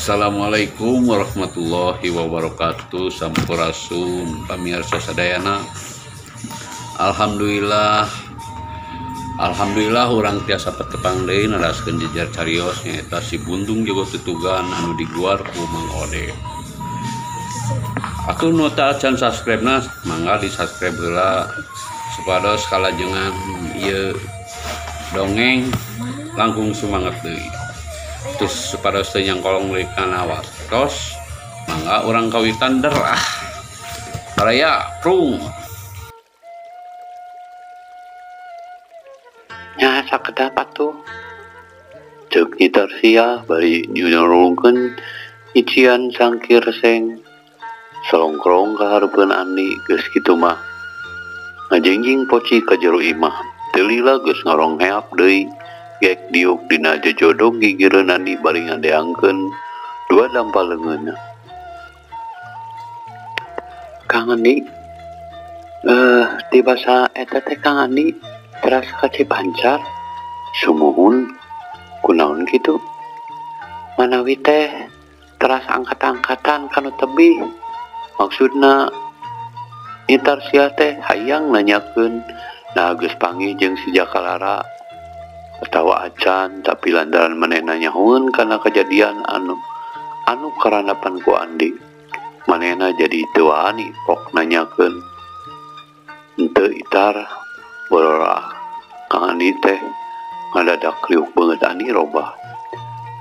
Assalamualaikum warahmatullahi wabarakatuh. Sampurasun pamirsa sadayana. Alhamdulillah, alhamdulillah urang tiasa patepang deui neraskeun jejer carios nyaeta si Bundung Jago Tutugan anu diguar ku Mang Ode. Atuh nu teu acan subscribe na mangga di subscribe heula supados kalajengan ieu dongeng langkung semangat deui. Terus supados teu nyangkolong deui kana waktos mangga urang kawitan derah. Baraya prung. Nya sakedap atuh. Ceuk Nyi Tarsiah bari nyurungkeun nyician cangkir seng. Salongkrong ka hareupeun Andi geus kitu mah. Ngajengjing poci ka jero imah. Teu lila geus ngarongheap deui. Gek diuk dina jojodog gigireun Andi bari ngadeangkeun dua dampa leungeunna. Kang Andi, tibasa eta teh Kang Andi teras ka Cipancar. Sumuhun kunaon kitu? Manawi teh teras angkat-angkatan kanu tebih. Maksudna Nyi Tarsiah teh hayang nanyakeun nah geus panggih jeung si Jakalara atawa acan, tapi lantaran manehna nyahoeun kana kajadian anu karandapan ku Andi. Manehna jadi teu wani pok nanyakeun. Henteu itar bororah Kang Andi teh ngadadak riuh beungeut Andi robah.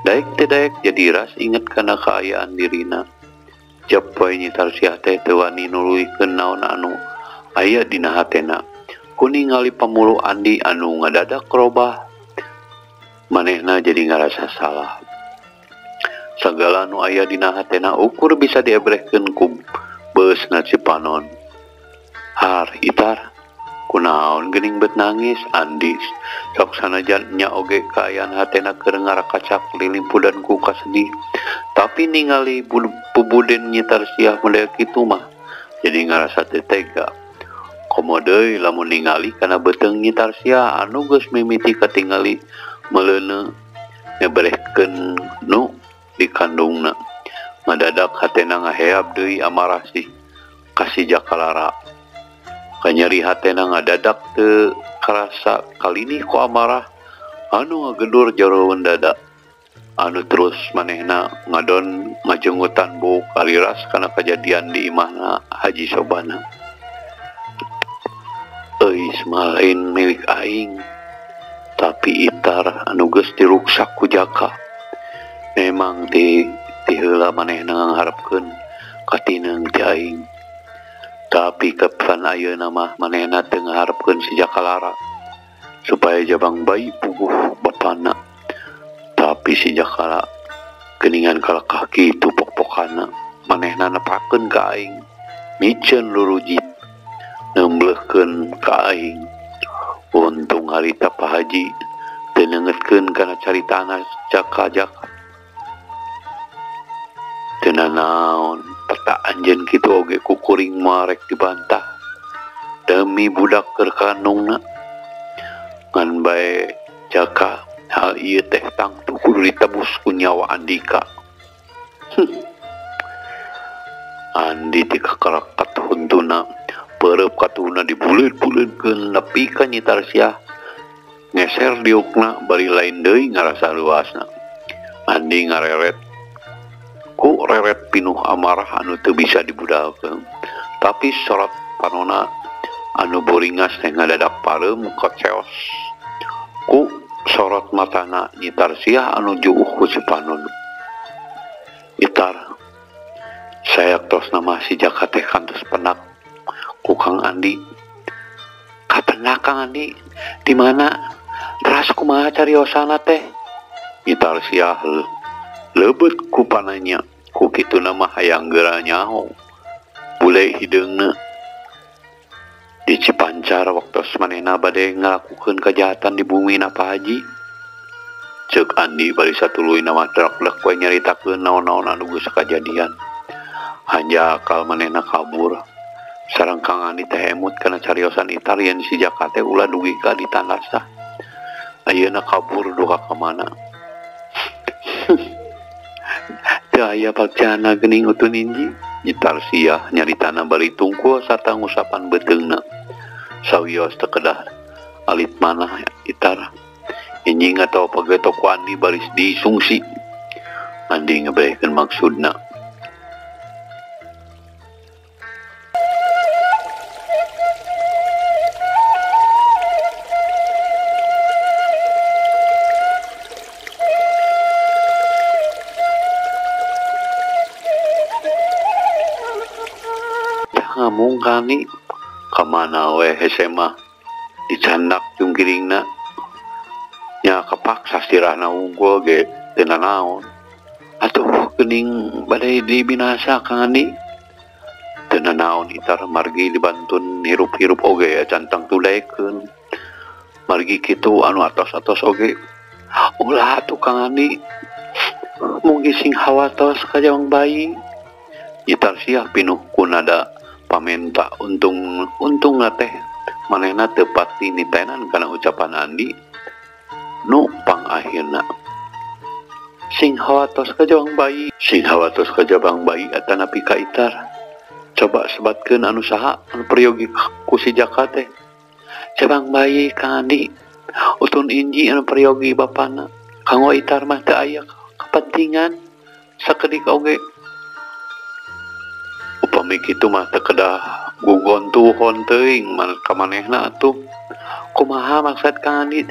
Daek teh daek jadi ras inget kana kaayaan dirina. Jep poe Nyi Tarsiah teh teu wani nuluykeun naon anu aya dina hatena. Ku ningali pamulu Andi anu ngadadak robah, manehna jadi ngarasa salah. Sagala nu aya dina hatena ukur bisa diebrehkeun ku beusna Cipanon. Har itar kunaon geuning bet nangis Andi. Sok sanajan nya oge kaayaan hatena keur ngarakacak lilimpudan ku kasedih. Tapi ningali pubuden Nyi Tarsiah model kitu mah jadi ngarasa teu tega. Komo deui lamun ningali kana beuteung Nyi Tarsiah anu geus mimiti katingali meleuneu nyebrehkeun nu dikandungna. Ngadadak hatena ngaheab deui amarah si ka si Jakalara. Kanyeri hatena ngadadak teu karasa kalinih ku amarah anu ngagedur joroweun dada. Anu terus manehna ngadon ngajenggutan buuk aliras kana kajadian di imahna Haji Sobana. Euy mah lain milik aing, tapi itar anu geus diruksak ku Jaka. Memang ti heula manehna ngangharepkeun katineung ti aing. Tapi kapan ayeuna mah manehna teu ngaharepkeun si Jakalara supaya jabang bayi puguh bapana. Tapi si Jakala geuningan kalakah kitu pok-pokana manehna nepakeun ka aing, miceun lurujit nemblehkeun ka aing. Untung harita Pak Haji teu neungeutkeun kana caritana Jaka-Jaka. Teu nanaon peta anjeun kitu oge ku kuring mah rek dibantah demi budak keur kandungna. Ngan bae Jaka hal ieu teh tangtu kudu ditebus ku nyawa Andika. Andi ti kakarakat huntuna peureub katuhuna dibuleud-buleudkeun nepi ka Nyi Tarsiah ngeser diukna bari lain deui ngarasa luasna. Andi ngareret ku reret pinuh amarah anu teu bisa dibudalkeun. Tapi sorot panona anu boringas teh ngadadak pareum kaceos ku sorot matana Nyi Tarsiah anu juuh ku Cipanon. Itar sayak tos nama si Jaka teh kantos penak ku Kang Andi. Kapenak Kang Andi di mana? Teras kumaha cariosana teh? Nyi Tarsiah leubet ku pananya ku kituna mah hayang geura nyaho bule hideungna. Di Cipancar waktos manehna bade ngalakukeun kajahatan di bumi na Pak Haji. Ceuk Andi bari satuluyna mah drak-drak we nyaritakeun naon-naon anu geus kajadian. Hanjakal manehna kabur. Sareng Kang Andi teh emut kana cariosan itar yen si Jaka teh ulah dugi ka ditandasah. Ayeuna kabur duka ka mana? Teu aya bagjana geuning Utun Inji. Nyi Tarsiah nyaritana bari tungkul sarta ngusapan beuteungna. Sawios teu kedah alit manah Itar. Injing atawa pageto ku Andi baris disungsi. Andi ngebrehkeun maksudna. Ngamung kani kamana we hese mah dicandak jungkiringna nya kapaksa sirahna unggul ge teu nanaon atuh geuning bade dibinasa Kang Andi teu nanaon Itar margi dibantun hirup-hirup oge acan tangtu daekeun margi kitu anu atos-atos oge ulah atuh Kang Andi mungkin sing hawatos ka jawang bayi. Nyi Tarsiah pinuh ku nada pamenta untung untungna teh manehna teu pati nitenan kana ucapan Andi nu pangakhirna. Sing hawatos ka jawang bayi, sing hawatos ka jabang bayi atanapi ka Itar. Coba sebatkeun anu saha anu peryogi ku si Jaka teh. Jabang bayi Kang Andi, Utun Inji anu peryogi bapana. Kanggo Itar mah teu aya kepentingan sakedik oge. Upami kitu mah teu kedah gugontuhon teuing ka manehna atuh. Kumaha maksud Kang Andi?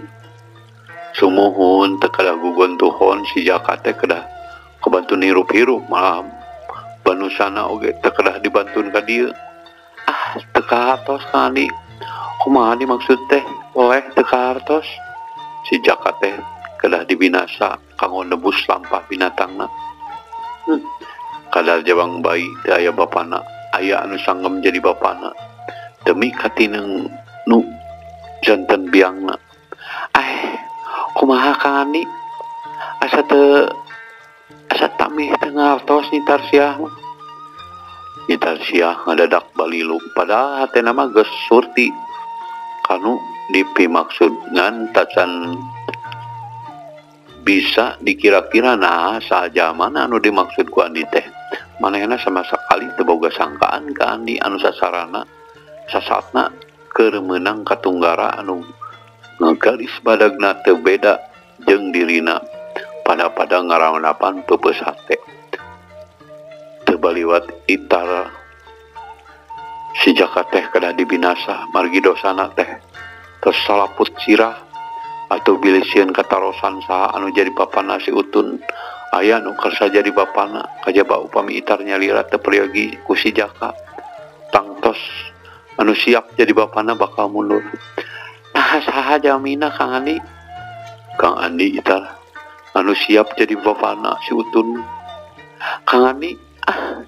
Sumuhun teu kedah gugontuhon si Jaka teh kedah kabantun hirup-hirup malah banusana oge teu kedah dibantun ka dieu. Ah, teu kahartos Kang Andi. Kumaha dimaksud teh? Oleh teu kahartos. Si Jaka teh kedah dibinasa kanggo nebus lampah binatangna. Kadar jabang bayi teu aya bapana, aya anu sanggem jadi bapana demi katineng nu janten biangna. Kumaha Kang Andi? Asa teu asa tamih teu ngartos Nyi Tarsiah mah. Nyi Tarsiah ngadadak balilu padahal hatena mah geus surti kanu dipimaksud ngan tacan bisa dikira-kira nah saja mana anu dimaksud ku Andi teh. Manehna sama sekali teu boga sangkaan ka Andi anu sasarana sasatna keur meunang katunggara anu ngagalis badagna teu beda jeung dirina pada-pada ngarawanapan peupeus hate. Teu baliwat Itar si Jaka teh kedah dibinasa margi dosana teh tos salaput sirah atau bilih sieun katarosan saha anu jadi bapana si Utun aya nu kersa jadi bapana kajaba upami Itar nyalira teu peryogi ku si Jaka tangtos anu siap jadi bapana bakal mundur. Nah saha jamina Kang Andi? Kang Andi Itar anu siap jadi bapana si Utun. Kang Andi ah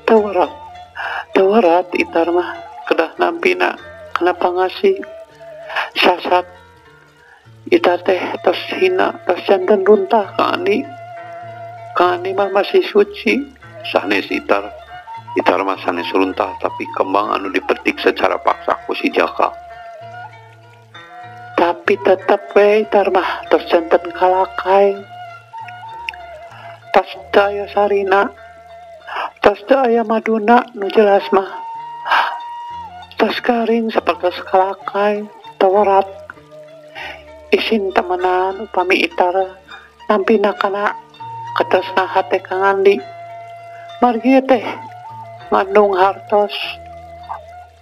teu warat Itar mah kedah nampina kenapa ngasih sasat Itar teh tos hina tos janten runtah Kang Andi. Kang Andi mah masih suci sanes Itar. Itar mah sanes runtah tapi kembang anu dipetik secara paksa ku si Jaka. Tapi tetep we Itar mah tos janten kalakai. Tos teu aya sarina, tos teu aya maduna nu jelas mah. Tos garing sapertos kalakai tawarat. Isin temenan upami Itar nampina kana katresna hate Kang Andi. Margi teh ngandung hartos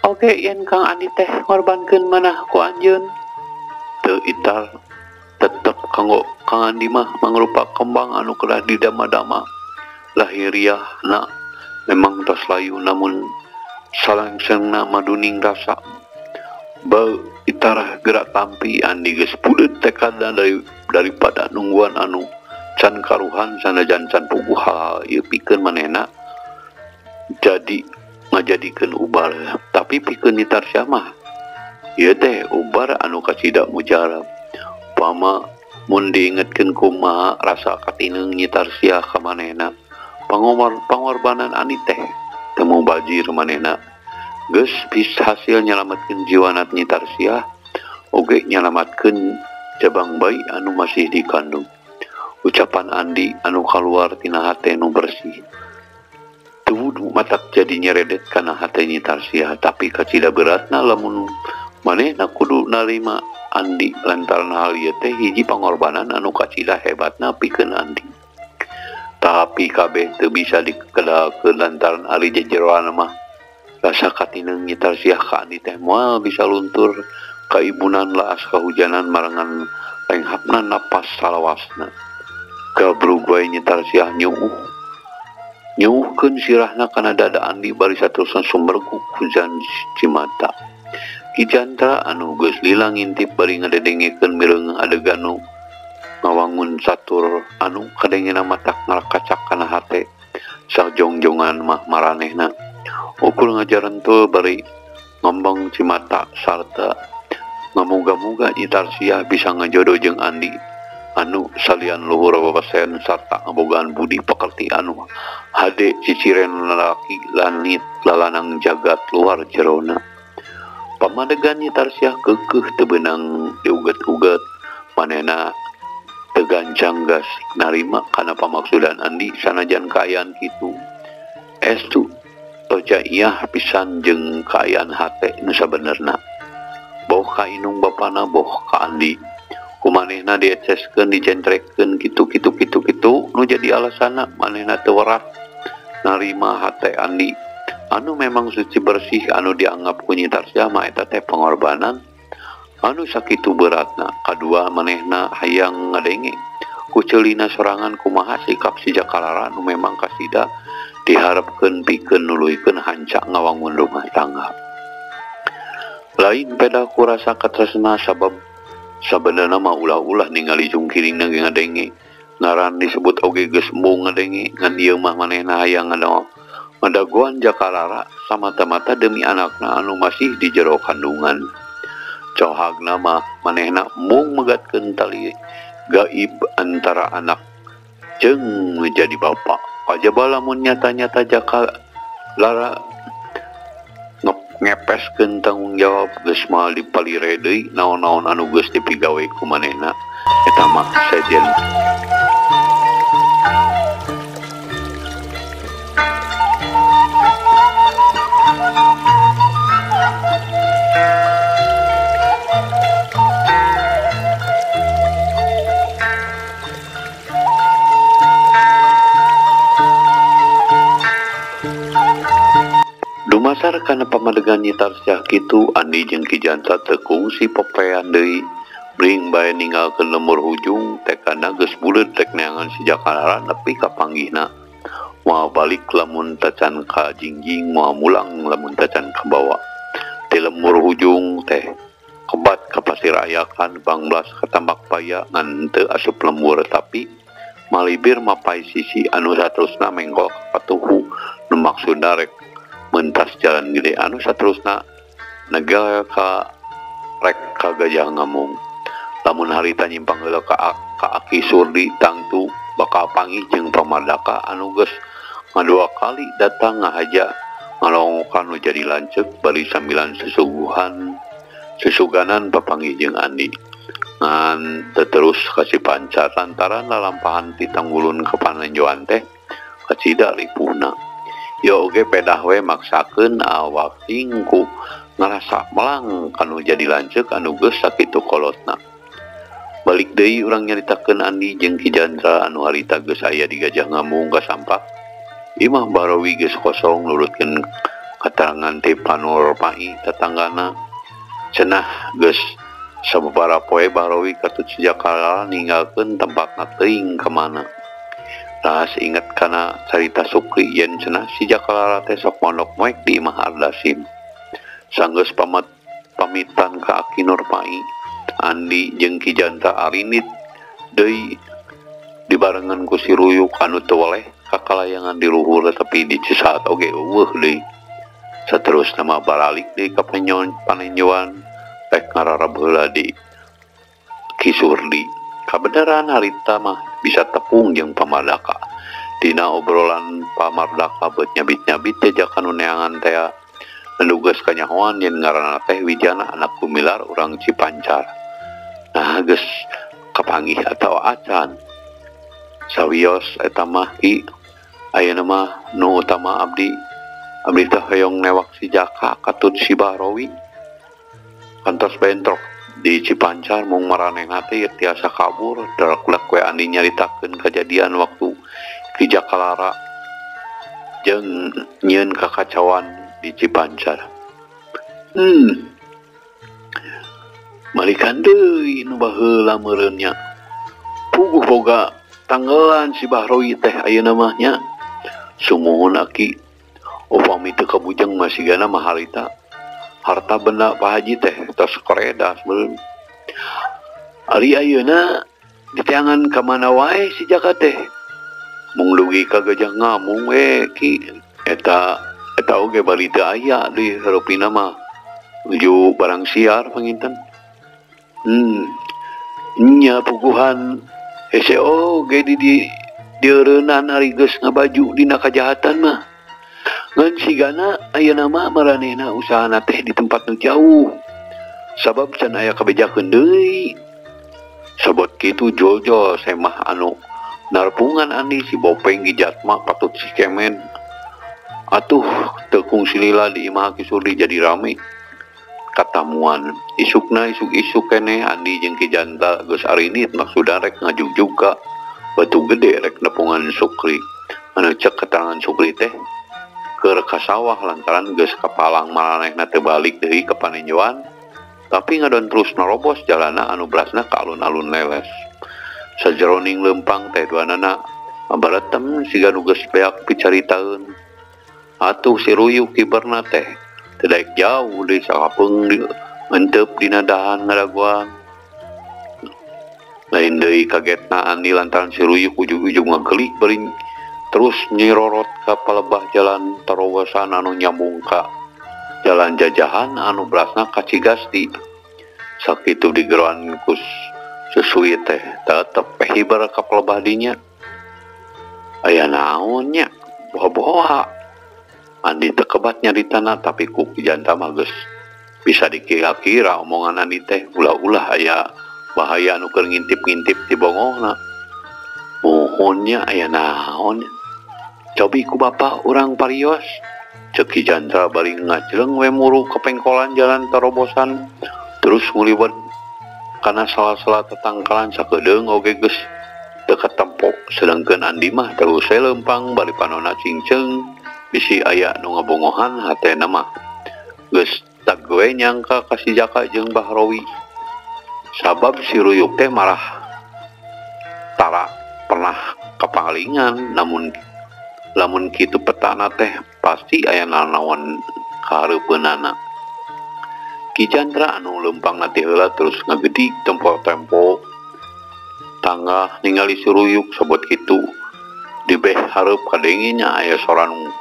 oge yen Kang Andi teh ngorbankeun manah ku anjeun. Teu Itar tetep kanggo Kang Andi mah mangrupa kembang anu kedah didama-dama. Lahiriahna memang tos layu namun salangsengna maduning rasa. Bau Itar gerak tampi Andi geus pudeut tekadna daripada nungguan anu can karuhan sanajan can puguh hal ieu pikeun manehna jadi ngajadikeun ubar. Tapi pikeun Nyi Tarsiah mah ieu teh ubar anu kacida mujarab. Pama mun diingetkeun kumaha rasa katineung Nyi Tarsiah ka manehna pangorbanan Andi teh teu mubazir manehna geus bisa hasil nyalametkeun jiwana Nyi Tarsiah oge nyalametkeun jabang bayi anu masih dikandung. Ucapan Andi anu kaluar tina hate nu bersih. Teu wudu matak jadi nyeredet kana hate Nyi Tarsiah, tapi kacida beratna lamun manehna kudu narima Andi lantaran hal ieu teh hiji pangorbanan anu kacida hebatna pikeun Andi. Tapi kabeh teu bisa dikedalkeun lantaran ari jejeroan mah rasa katineung Nyi Tarsiah ka Andi teh moal bisa luntur kaibunan laas kahujanan marengan lenghapna napas salawasna. Gabrug wae Nyi Tarsiah nyuuh. Nyuuhkeun sirahna kana dada Andi bari saterusna sumberguk hujan cimata. Ki Jantra anu geus lila ngintip bari ngadedengekeun mireungeung adegan nu ngawangun catur anu kadengena matak ngarakacak kana hate. Sajongjongan mah maranehna. Ukur ngajarentul bari ngembeng cimata sarta ngamuga-muga Nyi Tarsiah bisa ngajodoh jeung Andi anu salian luhur wawasen sarta ngabogaan budi pekerti anu hade ciciren lalaki lanit lalanang jagat luar jerona. Pamadegan Nyi Tarsiah keukeuh teu beunang diuget-uget, manehna teu gancang gas narima kana pamaksudan Andi sanajan kaayaan kitu. Estu tojaiyah pisan jeung kaayaan hate nu sabenerna. Boh ka indung bapana boh ka Andi. Kumanehna dieceskeun dicentrekeun kitu kitu kitu kitu nu jadi alasana manehna teu werat narima hate Andi anu memang suci bersih anu dianggap ku Nyi Tarsiah mah eta teh pengorbanan anu sakitu beratna. Kadua manehna hayang ngadenge ku ceulina sorangan kumaha sikap si Jakalara anu memang kasida diharepkeun pikeun nuluykeun hanca ngawangun rumah tangga. Lain peda ku rasa katresna sabab sabenerna mah ulah-ulah ningali jungkiringna ge ngadenge ngaran disebut oge geus embung ngadenge ngan ieu mah manehna hayang ngadagoan Jakalara samata-mata demi anakna anu masih di jero kandungan. Cohagna mah manehna embung megatkeun tali gaib antara anak jeung jadi bapa. Kajaba lamun nyata-nyata Jakalara ngepeskeun tanggung jawab geus moal dipalire deui naon-naon anu geus dipigawe ku manehna eta mah sejen. Dumasar kana pamadegan Nyi Tarsiah kitu Andi jeung Ki Jantra teu kungsi popean deui bring bae ninggalkeun lembur hujung tekana geus buleud rek neangan si Jakalara nepi ka panggihna. Moal balik lamun tacan ka jingjing, moal mulang lamun tacan kabawa. Ti lembur hujung teh kebat ka pasir ayakan bangblas ka tambak paya ngan teu asup lembur tapi malibir mapai sisi anu saterusna menggok ka patuhu nu maksudna rek mentas jalan gede anu saterusna negara ka rek ka Gajah Ngamung. Lamun harita nyimpang heula ka Aki Surdi tangtu bakal panggih jeung Pamardaka anu geus ngadua kali datang ngahaja ngalongokan nu jadi lanceuk bari sambilan sesuguhan sesuganan papanggih jeung Andi. Ngan terus ka Cipancar lantaran lalampahan ti tanggulun ka panenjoan teh kacida ripuhna. Yo oge pedah we maksakeun awak singku ngarasa melang kanu jadi lanceuk anu geus sakitu kolotna. Balik deui urang nyaritakeun Andi jeung Ki Jantra anu harita geus aya di Gajah Ngamung kasampak. Imah Barawi geus kosong nurutkeun katerangan ti Panur Pai tetanggana. Cenah geus sababaraha poe Barawi katut si Jakalara ninggalkeun tempatna teuing ka mana. Raas inget kana carita Sukri yen cenah si Jakalara teh sok mondok moek di imah Ardasim. Sanggeus pamitan ka Aki Nur Pai, Andi jeung Ki Jantra arinit deui dibarengan ku si Ruyuk anu teu weleh kakalayangan di luhur tapi di cisaat oge eueuh deui. Saterusna mah baralik deui ka panenjoan rek ngararab heula di Ki Surdi. Kabeneran harita mah bisa tepung jeung Pamardaka. Dina obrolan Pamardaka beut nyabit-nyabit teh jaka nu neangan tea. Geus kanyahoan yen ngaranna teh Wijana anak Gumilar urang Cipancar. Nah geus kapanggih atawa acan. Sawios eta mah ki ayeuna mah nu utama abdi abdi teh hoyong newak si Jaka katut si Bahrowi kantos bentrok di Cipancar mung maranehna teh tiasa kabur darak-lek we Andi nyaritakeun kajadian waktu Ki Jakalara jeung nyieun kakacauan di Cipancar. Malikan deui nu baheula meureun nya. Puguh boga tanggelan si Bahrowi teh ayeuna mah nya. Sumuhun aki upami teu kabujeng mah sigana mah harita. Harta benda Pak Haji teh tos koredas meureun. Ari ayeuna diteangan ka mana wae si Jaka teh. Mung dugi ka gajah ngamung we ki eta eta oge bari teu aya deui hareupeuna mah. Nuju barang siar panginten. Nya puguhan hese oge di dieureunnan ari geus ngabaju dina kajahatan mah. Ngan sigana ayeuna mah maranehna usahana teh di tempat nu jauh. Sabab can aya kabejakeun deui. Sabot kitu jol-jol semah anu narpungan Andi si Bopeng Gijatma patut si Kemen. Atuh teu kungsi lila di imah Ki Surdi jadi rame. Katamuan isukna isuk-isuk keneh Andi jeung Ki Janta geus arinit maksudna rek ngajugjug ka Batu Gede rek nepungan Sukri. Anu cek keterangan Sukri teh keur ka sawah lantaran geus kapalang maranehna teu balik deui ka Panenjoan, tapi ngadon terus nerobos jalana anu belasna ka alun-alun leles. Sajeroning leumpang teh duanana baretem siga nu geus beak picaritaeun. Atuh si Ruyuk kiberna teh teu daek jauh deui sakapeung di enteup dina dahan ngadaguan. Lain deui kagetna Andi lantaran si Ruyuk ujug-ujug ngagelik bari terus nyirorot ka palebah jalan terobosan anu nyambung ka jalan jajahan anu belasna ka Cigasti. Sakitu digeroan ku susui teh tetep hiber ka palebah dinya. Aya naon nya boha-boha. Andi teu kebat nyaritana tapi ku Ki Janta mah geus bisa dikira-kira omongan Andi teh ulah-ulah aya bahaya anu keur ngintip-ngintip di bongohna. Muhunnya aya naon. Cobi ku bapa urang parios. Ceuk Ki Janta bari ngajleng we muru ke pengkolan jalan terobosan terus nguliwet kana sela-sela tetangkalan sakedeung oge geus teu katempo. Sedangkeun Andi mah terus we leumpang bari panona cingceung bisi aya nu ngabongohan hatena mah geus tag we nyangka ka si Jaka jeung Bahrowi. Sabab si Ruyuk teh marah tara pernah kapalingan, namun lamun kitu petana teh pasti aya nanaon kahareupeunana. Ki Jandra anu leumpang ti heula terus ngagedig tempo-tempo tangga ningali si Ruyuk sebut kitu di beh hareup kadenge nya aya sora nu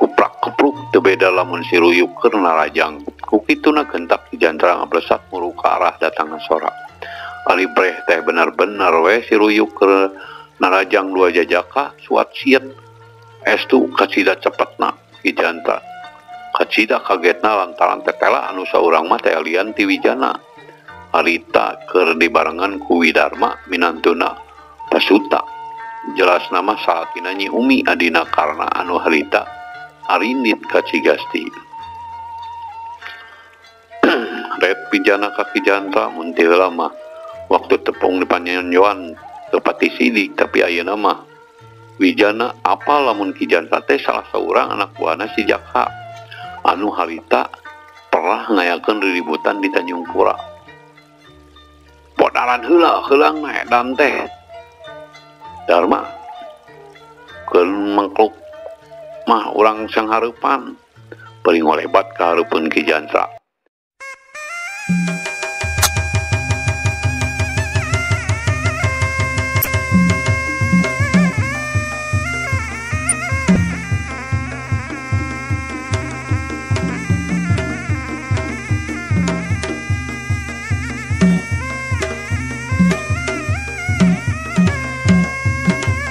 kuprak kepruk teu beda lamun si Ruyuk keur narajang. Ku kituna gentak Ki Jandra ngablesak muru ka arah datangna sora. Ali breh teh bener-bener we si Ruyuk keur narajang dua jajaka suat siet. Estu kacida cepetna Ki Jandra. Kacida kagetna lantaran tetela anu saurang mah teh alian ti Wijana. Harita keur dibarengan ku Widarma minantuna Pasuta. Jelas nama salakina Nyi Umi adina karna anu harita arindit ka Cigasti. Red Wijana ka Ki Jandra mun teu heula mah waktu tepung di Panenjoan teu pati sidik, tapi ayeuna mah Wijana apa lamun Ki Jandra teh salah saurang anak buahna si Jaka anu harita pernah ngayakeun riributan di Tanjung Pura. Podaran heula heulang mah edan teh Dharma keur mangkluk mah urang sanghareupan bari ngolebat ka hareupeun Ki Jandra.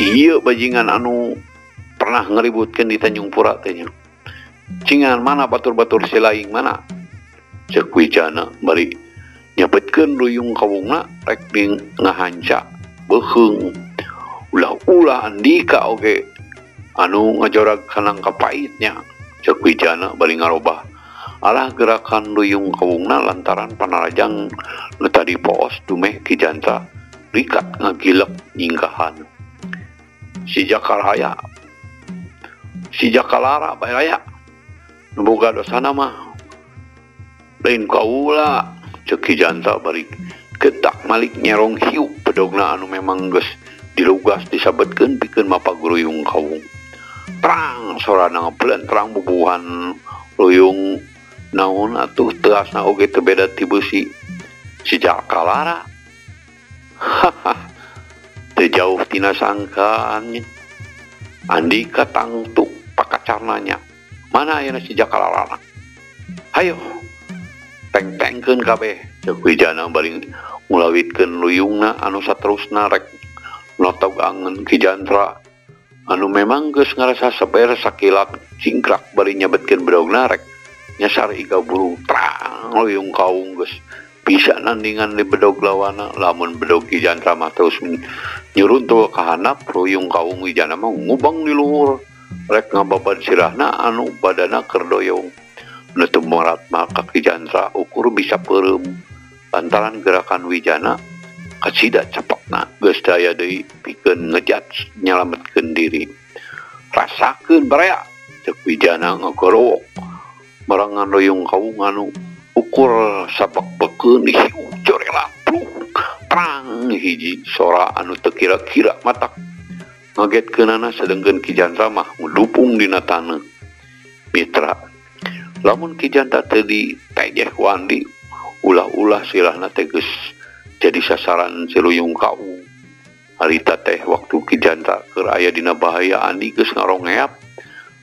Iya bajingan anu pernah ngeributkan di Tanjung Pura teh nya. Cingan mana batur-batur silaing mana? Ceuk Wijana bari nyepetkeun ruyung kawungna rek di ngahanca beuheung. Ulah-ulah Andika oge anu ngajorag kanang kapaitnya cek Wijana bari ngarobah arah gerakan ruyung kawungna lantaran panarajang nu tadi poos dumeh Ki Jantra rikat ngagilek nyingkahan. Si Jakaraya si Jakalara bae raya nu boga dosana mah lain kaula cek Ki Jantra bari ketak malik nyerong hiu bedogna anu memang geus dilugas disabetkeun pikeun mapag ruyung kawung. Terang sorana ngeplentrang bubuhan ruyung naon atuh teasna oge teu beda ti beusi si Jakalara. Haha, teu jauh tina sangkaan Andika tangtu pakacarnanya. Mana ayeuna si Jakalara? Hayo teng-tengkeun kabeh cek Wijana bari ngulawitkeun ruyungna anu saterusna rek notog angen Ki Jantra anu memang geus ngarasa seber sakilap cingkrak bari nyabetkeun bedogna rek nyasar iga burung. Trang ruyung kawung geus bisa nandingan di bedog lawana. Lamun bedog Ki Jantra mah terus nyuruntul ka handap, ruyung kawung Wijana mah ngubang di luhur rek ngababad sirahna anu badana keur doyong. Nu teu morat maka Ki Jantra ukur bisa peureum lantaran gerakan Wijana kacida cepakna geus daya deui pikeun ngejat nyalametkeun diri. Rasakeun baraya cek Wijana ngagorowok merangan ruyung kawung anu ukur sabak bekeun hiu jorela prang hiji sora anu teu kira-kira matak ngagetkeunana sedengkeun Ki Jantra mah ngudupung dina taneuh. Mitra lamun Ki Jantra teu ditejeh ku Andi ulah-ulah sirahna teh geus jadi sasaran si ruyung kawung. Harita teh waktu Ki Jantra keur aya dina bahaya Andi geus ngarongeap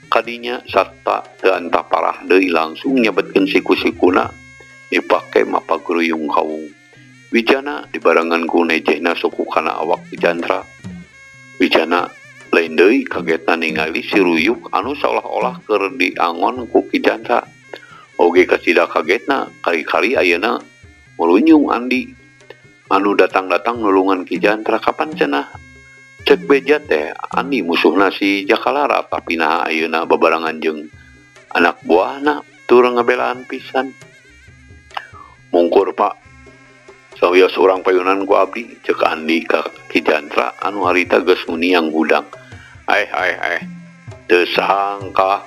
kadinya sarta teu antah parah deui langsung nyabetkeun siku-sikuna dipake mapag ruyung kawung. Wijana dibarengan ku nejehna suku kana awak Ki Jantra. Wijana lain deui kagetna ningali si ruyuk anu saolah-olah keur diangon ku Ki Jantra. Oge kacida kagetna kari-kari ayeuna melunyung Andi anu datang-datang nulungan Ki Jantra. Kapan cenah cek beja teh Andi musuhna si Jakalara, tapi nah ayeuna babarengan jeung anak buahna tur ngabelaan pisan. Mungkur Pak, sawios urang payunan ku abdi cek Andi ka Ki Jantra anu harita geus nguniang hudang. Aeh teu sangka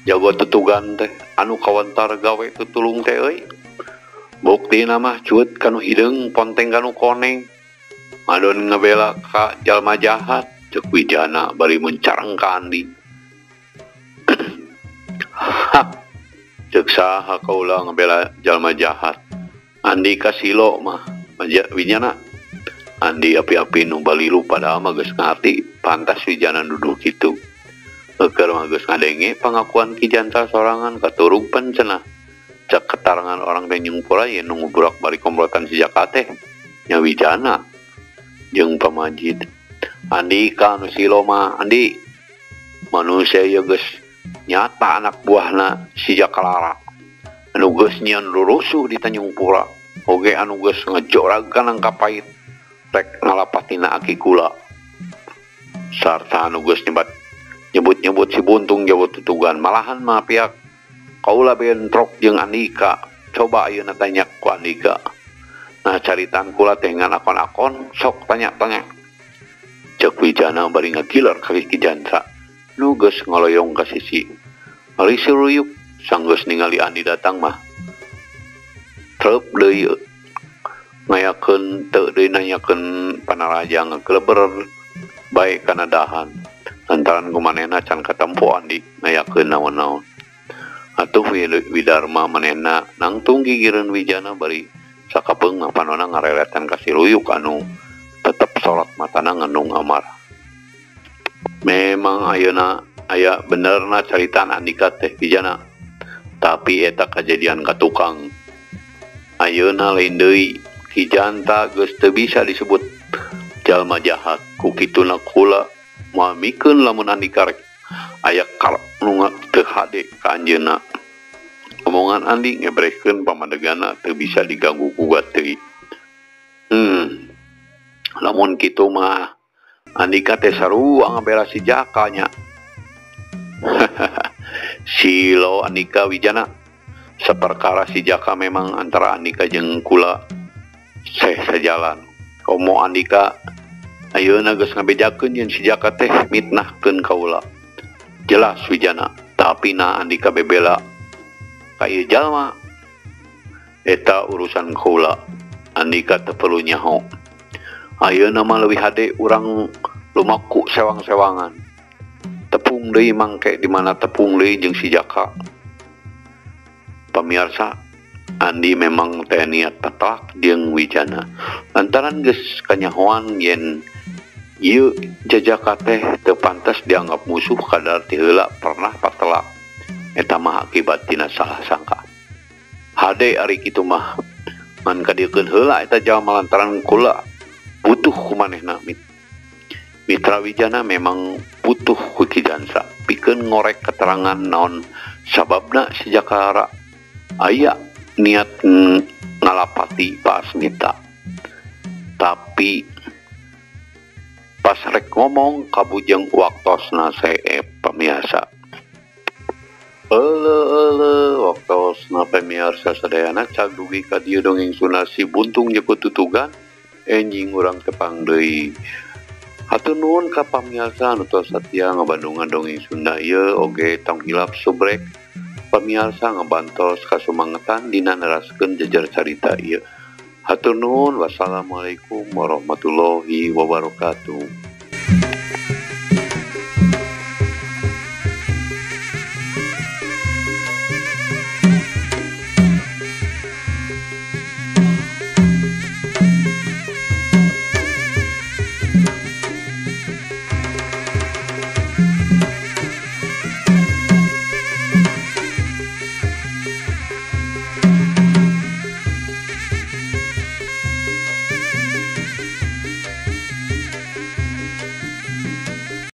jago tetugan teh anu kawantar gawe tutulung teh euy. Buktina mah cuet kanu hideung ponteng kanu koneng madon ngabela ka jalma jahat cek Wijana bari mencarang ka Andi. Hah, cek saha kaula ngabela jalma jahat Andi kasilo mah Wijana. Andi api-api nu balilu padahal mah geus ngarti pantas Wijana nuduh kitu. Keur mah geus ngadenge pangakuan Ki Jantra sorangan katurug pan cenah. Cek ketarangan orang Tanjung Pura ye nu nguburak bari komplotan si Jaka teh nya Wijana jeung pamajid. Andika nu silo mah Andi manusia ye geus nyata anak buahna si Jakalara anu geus nyieun rusuh di Tanjung Pura oge anu geus ngejorag kana kapait rek ngalapatina aki kula sarta anu geus nyebut-nyebut si Buntung jawab tutugan. Malahan mah pihak kaula bentrok jeung Andika. Coba ayeuna tanya ku Andika. Nah caritaan kula teh ngan akon-akon sok tanya-tanya cek Wijana bari ngagiler ka Ki Jantra nu geus ngoloyong ka sisi. Ari si ruyuk sanggeus ningali Andi datang mah trep deui ngayakeun teu deui nanyakeun panarajang ngageleber bae kana dahan lantaran kumanehna can katempo Andi ngayakeun naon-naon. Atuh Widarma manehna nangtung gigireun Wijana bari sakapeung mah panona ngareretan ka si ruyuk anu tetep sorot matana ngendung amarah. Memang ayeuna aya benerna caritaan Andika teh Wijana, tapi eta kajadian ka tukang. Ayeuna lain deui Ki Jantra geus teu bisa disebut jalma jahat. Ku kituna kula moal mikeun lamun Andika rek aya karep nu teu hade ka anjeunna. Omongan Andi ngebrehkeun pamadegana teu bisa diganggu gugat deui. Lamun kitu mah Andika teh sarua ngabela si Jaka nya. Silo Andika Wijana saperkara si Jaka memang antara Andika jeung kula seh sajalan. Komo Andika ayeuna geus ngabejakeun yen si Jaka teh mitnahkeun kaula. Jelas Wijana, tapi na Andika bebela ka ieu jalma. Eta urusan kaula. Andika teu perlu nyaho. Ayeuna mah leuwih hade urang lumaku sewang-sewangan. Tepung deui mangke di mana tepung deui jeung si Jaka. Pamirsa, Andi memang teh niat tetak jeung Wijana. Lantaran geus kanyahoan yen ieu jajaka teh teu pantes dianggap musuh kadar ti heula pernah patelak. Eta mah akibat tina salah sangka. Hade ari kitu mah ngan kadieukeun heula eta jalma lantaran kula butuh ku manehna. Mitra Wijana memang butuh ku Ki Jansa pikeun ngorek keterangan naon sababna si Jaka aya niat ngalapati Pak Asmita. Tapi pas rek ngomong kabujeng waktosna seep pamiarsa. Euleuh euleuh waktosna pamiarsa sadayana cag dugi ka dieu dongeng Sunda si buntung jeung tutugan enjing urang tepang deui. Hatur nuhun ka pamiarsa anu tos satia ngabandungan dongeng Sunda ieu oge tong hilap subrek pamiarsa ngabantos kasumangetan dina neraskeun jejer carita ieu. Hatur nuhun, wassalamualaikum warahmatullahi wabarakatuh.